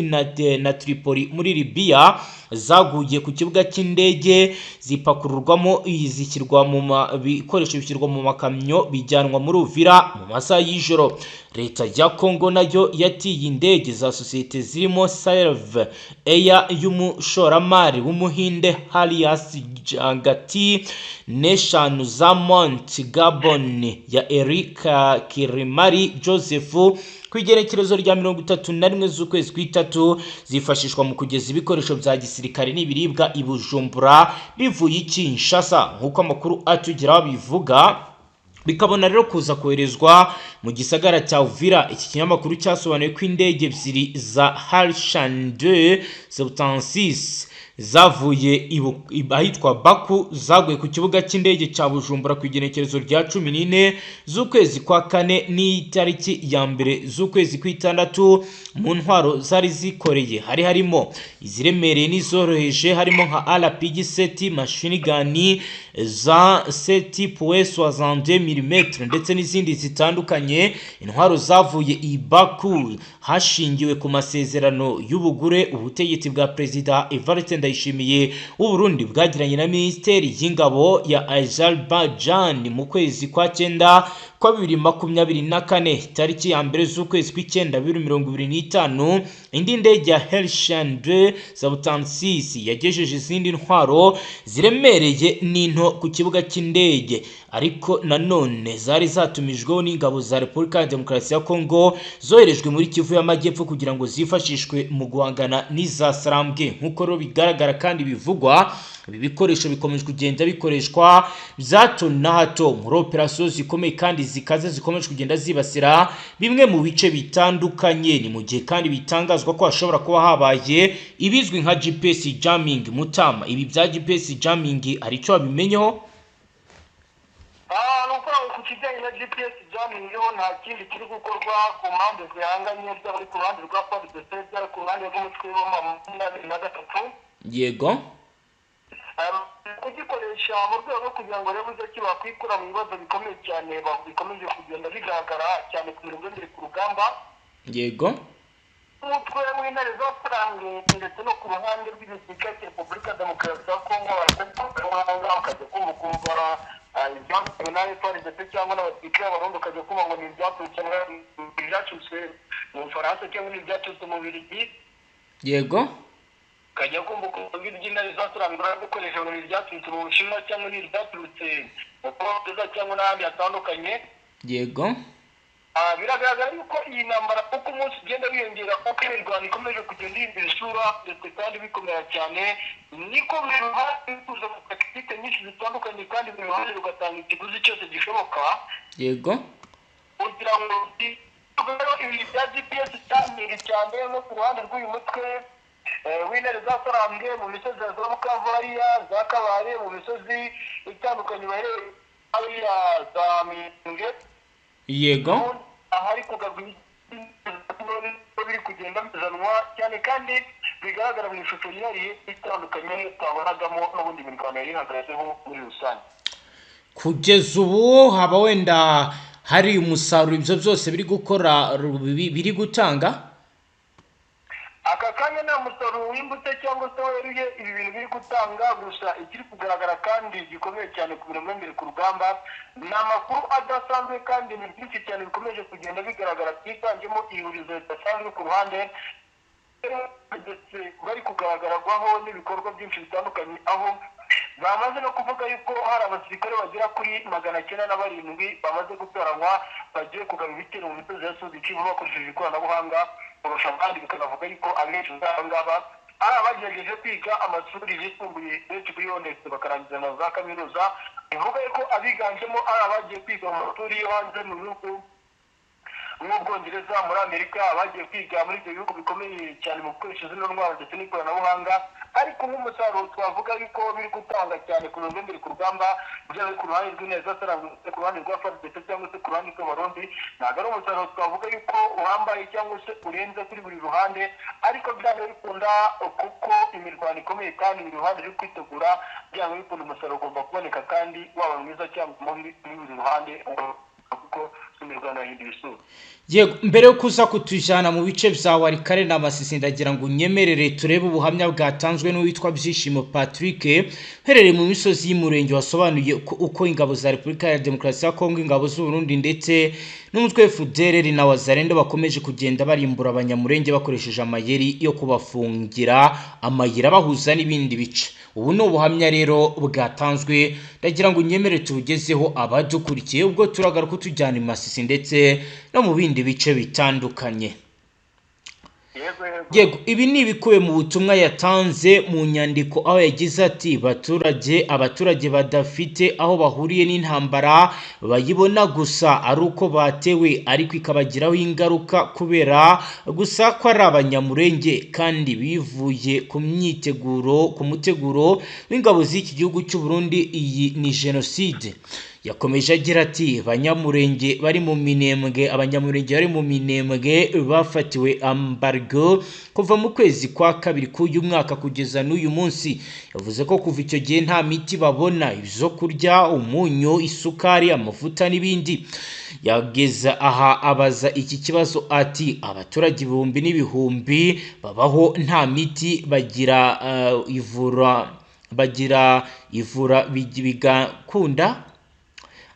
na Tripoli muri Libya zaguye ku kibuga cy'indege, zipakururwamo, zishyirwa mu bikoresho, bishyirwa mu makamyo, bijyanwa muri Uvira mu masaha y'ijoro. Leta ya Congo nayo yatiye indege za sosiyete zirimo Serve Air y'umushoramari w'Umuhinde Harias Jagati n'eshanu za Mont Gabon ya Eric Kirimari Joseph ku igerekerezo rya 31 z'ukwezi kw'itatu, zifashishwa mu kugeza ibikoresho bya gisirikare n'ibiribwa i Bujumbura bivuye i Kinshasa, nk'uko amakuru atugeraho bivuga, bikabona rero kuza koherezwa mu gisagara cya Uvira. Iki kinyamakuru cyasobanuye ko indege ebyiri za Harshan 2 76 zavuye ahitwa Baku zaguye ku kibuga cy'indege cya Bujumbura ku igenekerezo rya 14 z'ukwezi kwa kane n'itariki ya mbere z'ukwezi kw'itandatu. Mu ntwaro zari zikoreye hari harimo iziremereye n'izoroheje, harimo nka RPG 7, machine gun za 7.62 mm ndetse n'izindi zitandukanye. Intwaro zavuye i Baku hashingiwe ku masezerano y'ubugure ubutegetsi bwa Perezida Evariste Ndayishimiye w'u Burundi bwagiranye na Minisiteri y'Ingabo ya Azerbaijan mu kwezi kwa cyenda kwa 2024. Tariki ya mbere z'ukwezi kw'icyenda 2025, indi ndege ya Helshan 2 76 yagejeje izindi ntwaro ziremereye n'into ku kibuga cy'indege, ariko nanone zari zatumijweho n'ingabo za Repubulika ya Demokarasi ya Kongo zoherejwe muri Kivu y'Amajyepfo kugira ngo zifashishwe mu guhangana n'iza Sarambwe. Nk'uko rero bigaragara kandi bivugwa, ibi bikoresho bikomeje kugenda bikoreshwa bya hato na hato muri operasiyo zikomeye kandi zikaze zikomeje kugenda zibasira bimwe mu bice bitandukanye. Ni mu gihe kandi bitangazwa ko hashobora kuba habaye ibizwi nka GPS jamming. Mutama, ibi bya GPS jamming hari icyo wabimenyeho? GPS jamming yo nta kindi kiri gukorwa ku mpande zihanganye, byaba ari ku ruhande rwa FARDC, byaba ku ruhande rw'umutwe wa 23. Yego. Kugikoresha mu rwego rwo kugira ngo barebe uburyo ki bakwikura mu bibazo bikomeye cyane bikomeje kugenda bigaragara cyane ku mirongo y'imbere ku rugamba. Yego. Umutwe w'intare za Sarambwe ndetse no ku ruhande rw'igisirikare cya Repubulika Demokarasi ya Kongo barakoranabuhanga, ukajya kumva ukumva ibyakozwe na FARDC cyangwa n'abasirikare b'Abarundi, ukajya kumva ngo ni ibyaturutse ibyaturutse mu Bufaransa cyangwa ni ibyaturutse mu Bubiligi. Yego. Ukajya kumva ukumva iby'intare za Sarambwe bari gukoresha ngo ni ibyaturutse mu Bushinwa cyangwa ni ibyaturutse mu Bwongereza cyangwa n'ahandi hatandukanye. Yego. Biragaragara yuko iyi ntambara uko umunsi ugenda wiyongera, uko imirwano ikomeje kugenda ihindura isura ndetse kandi bikomera cyane, niko buri ruhande ruza mu tactique nyinshi zitandukanye, kandi buri ruhande rugatanga ikiguzi cyose gishoboka. Yego. Kugira ngo rero ibi bya GPS cyane cyane no ku ruhande rw'uyu mutwe w'intare za Sarambwe mu misozi ya za Bukavu hariya za Kabare, mu misozi itandukanye baherereye hariya za Minembwe. Yego. Ahari kugarwa biri kugenda bizanwa cyane kandi bigaragara mu ishusho yihariye itandukanye twabonagamo n'ubundi mirwano yari ihagazeho muri rusange. Kugeza ubu haba wenda hari umusaruro ibyo byose biri gukora biri gutanga? Aka kanya nta musaruro wimbutse cyangwa se weruye ibi bintu biri gutanga, gusa ikiri kugaragara kandi gikomeye cyane ku mirongo y'imbere ku rugamba ni amakuru adasanzwe kandi ni byinshi cyane bikomeje kugenda bigaragara, byiganjemo ihurizo ridasanzwe ku ruhande ndetse bari kugaragarwaho n'ibikorwa byinshi bitandukanye, aho bamaze no kuvuga yuko hari abasirikare bagera kuri 907 bamaze gutoranywa bagiye kugaba ibitero mu misozi ya Sud Kivu bakoresheje ikoranabuhanga kurusha abandi, bikanavuga yuko abenshi muri aba ngaba ari abagerageje kwiga amashuri yisumbuye benshi kuri yo ndetse bakarangiza na za kaminuza, bivuga yuko abiganjemo ari abagiye kwiga mu mashuri yo hanze mu bihugu nk'Ubwongereza, muri Amerika, abagiye kwiga muri ibyo bihugu bikomeye cyane mu gukoresha zino ntwaro ndetse n'ikoranabuhanga. Ariko nk'umusaruro twavuga yuko biri gutanga cyane ku mirongo y'imbere ku rugamba, byaba ku ruhande rw'intare za Sarambwe, ku ruhande rwa FARDC cyangwa se ku ruhande rw'Abarundi, ntabwo ari umusaruro twavuga yuko uhambaye cyangwa se urenze kuri buri ruhande, ariko byanga bikunda kuko imirwano ikomeye kandi buri ruhande ruri kwitegura, byanga bikunda umusaruro ugomba kuboneka kandi waba mwiza cyangwa mubi kuri buri ruhande, kuko imirwano yahinduye isura. Yego, mbere yo kuza kutujyana mu bice bya Walikale na Masisi, ndagira ngo unyemerere turebe ubuhamya bwatanzwe n'uwitwa Byishimo Patrick uherereye mu misozi y'Umurenge, wasobanuye uko ingabo za Repubulika ya Demokarasi ya Kongo, ingabo z'u Burundi ndetse n'umutwe FDLR na Wazalendo bakomeje kugenda barimbura abanyamurenge bakoresheje amayeri yo kubafungira amayira bahuza n'ibindi bice. Ubu ni ubuhamya rero bwatanzwe, ndagira ngo unyemerere tubugezeho abadukurikiye, ubwo turagaruka tujyana i Masisi ndetse no mu bindi bice bitandukanye. Yego yego. Yego, ibi ni ibikubiye mu butumwa yatanze mu nyandiko, aho yagize ati: baturage, abaturage badafite aho bahuriye n'intambara bayibona gusa ari uko batewe, ariko ikabagiraho ingaruka kubera gusa ko ari abanyamurenge, kandi bivuye ku myiteguro, ku muteguro w'ingabo z'iki gihugu cy'u Burundi. Iyi ni jenoside. Yakomeje agira ati: banyamurenge bari mu Minembwe, abanyamurenge bari mu Minembwe bafatiwe embargo kuva mu kwezi kwa kabiri k'uyu mwaka kugeza n'uyu munsi. Yavuze ko kuva icyo gihe nta miti babona, ibyo kurya, umunyu, isukari, amavuta n'ibindi. Yageze aha abaza iki kibazo ati: abaturage ibihumbi n'ibihumbi babaho nta miti bagira, ivura bagira ivura bigakunda.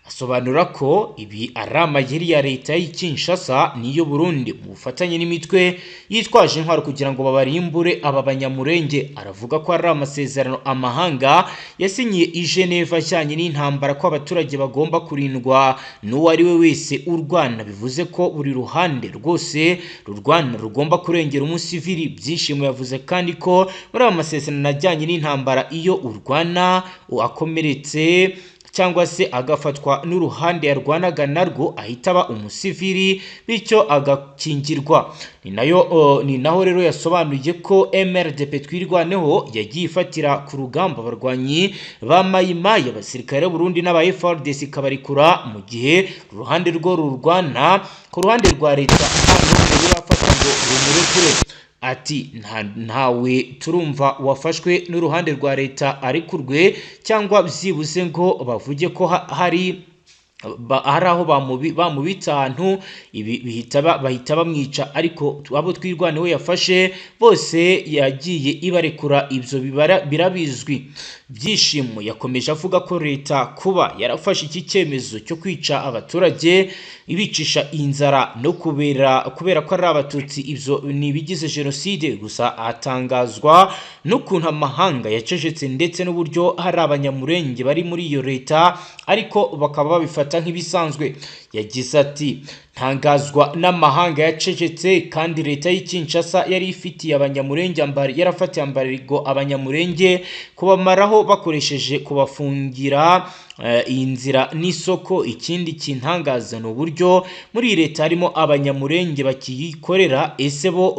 Asobanura ko ibi ari amayeri ya leta y'i Kinshasa n'iyo Burundi mu bufatanye n'imitwe yitwaje intwaro kugira ngo babarimbure aba banyamurenge. Aravuga ko ari amasezerano amahanga yasinyiye i Geneva ajyanye n'intambara, ko abaturage bagomba kurindwa n'uwo ari we wese urwana, bivuze ko buri ruhande rwose rurwana rugomba kurengera umusivili. Byishimo yavuze kandi ko muri aya masezerano ajyanye n'intambara, iyo urwana akomeretse cyangwa se agafatwa n'uruhande yarwanaga narwo ahita aba umusivili, bityo agakingirwa. Ni nayo ni naho rero yasobanuye ko MRDP Twirwaneho yagiye ifatira ku rugamba abarwanyi ba Mayimayi, abasirikare b'Uburundi n'aba FARDC, ikabarekura mu gihe uruhande rwo rurwana ku ruhande rwa leta nta n'umwe rurafata ngo rumurekure. Ati ntawe turumva wafashwe n'uruhande rwa leta arekurwe, cyangwa byibuze ngo bavuge ko hari aho bamubitse ahantu, ibi bahita bamwica. Ariko abo Twirwaneho yafashe bose yagiye ibarekura, ibyo birabizwi. Byishimo yakomeje avuga ko leta kuba yarafashe iki cyemezo cyo kwica abaturage, ibicisha inzara no kubera ko ari Abatutsi, ibyo ni ibigize jenoside. Gusa atangazwa n'ukuntu amahanga yacecetse, ndetse n'uburyo hari Abanyamurenge bari muri iyo leta ariko bakaba babifata nk'ibisanzwe. Yagize ati: "Ntangazwa n'amahanga yacecetse kandi leta y'i Kinshasa yari ifitiye Abanyamurenge yarafatiye embargo Abanyamurenge, kubamaraho bakoresheje kubafungira iyi nzira n'isoko. Ikindi kintangaza ni uburyo muri iyi leta harimo Abanyamurenge bakiyikorera. Ese bo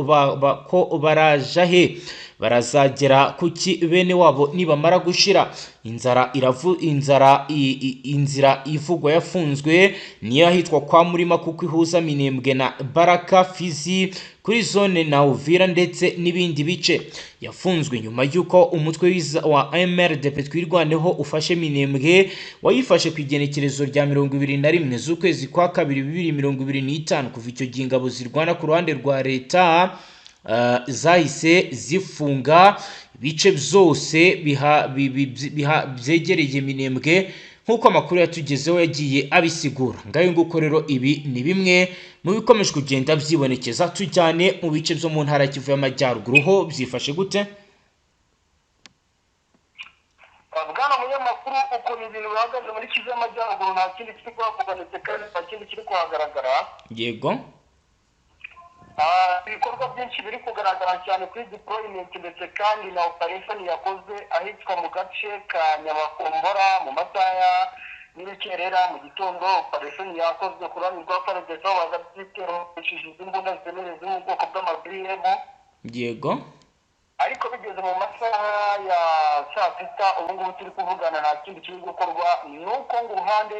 ko baraja he? Barazagera kuki bene wabo nibamara gushira inzara iravu inzara Inzira ivugwa yafunzwe niyo ahitwa kwa Murima, kuko ihuza Minembwe na Baraka, Fizi kuri zone na Uvira ndetse n'ibindi bice. Yafunzwe nyuma y'uko umutwe wa MRDP Twirwaneho ufashe Minembwe. Wayifashe ku igenekerezo rya 21 z'ukwezi kwa kabiri 2025. Kuva icyo gihe ingabo zirwana ku ruhande rwa leta zahise zifunga ibice byose byegereye Minembwe, nk'uko amakuru yatugezeho yagiye abisigura. Ngayo nguko rero, ibi ni bimwe mu bikomeje kugenda byibonekeza. Tujyane mu bice byo mu ntara ya Kivu y'Amajyaruguru, ho byifashe gute? Bwana munyamakuru, ukuntu ibintu bihagaze muri Kivu y'Amajyaruguru, nta kindi kiri kuhavugwa ndetse kandi nta kindi kiri kuhagaragara. Ibikorwa byinshi biri kugaragara cyane kuri deployment ndetse kandi na operation yakozwe ahitwa mu gace ka Nyabakombora mu masaha y'urukerera mu gitondo. Operation yakozwe ku ruhande rwa FARDC, aho bagabye ibitero bakoresheje imbunda ziremereye zo mu bwoko bw'ama BM. Ariko bigeze mu masaha ya saa sita, ubu ngubu turi kuvugana, nta kindi kiri gukorwa, ni uko ngo uruhande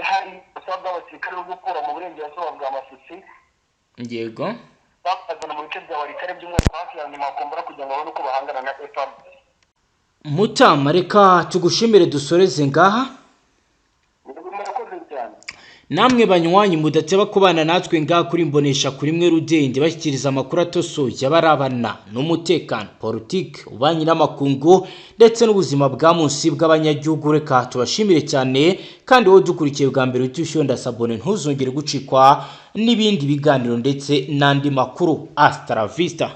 hari ubusaba bw'abasirikare bwo gukura mu burengerazuba bwa Masisi, bakazana mu bice bya Walikale, by'umwihariko hafi ya Nyamakombora, kugira ngo babone uko bahangana na FARDC. Mutama, reka tugushimire, dusoreze ngaha. Murakoze cyane. Namwe banywanyi mudateba kubana natwe ngaha kuri Mbonesha kuri mwe rudende, bashyikiriza amakuru atosoye abarabana n'umutekano, politiki, ububanyi n'amakungu ndetse n'ubuzima bwa munsi bw'abanyagihugu, reka tubashimire cyane. Kandi wowe dukurikiye bwa mbere, uhite ushyonda s'abonner, ntuzongere gucikwa n'ibindi biganiro ndetse n'andi makuru. Hasta la vista.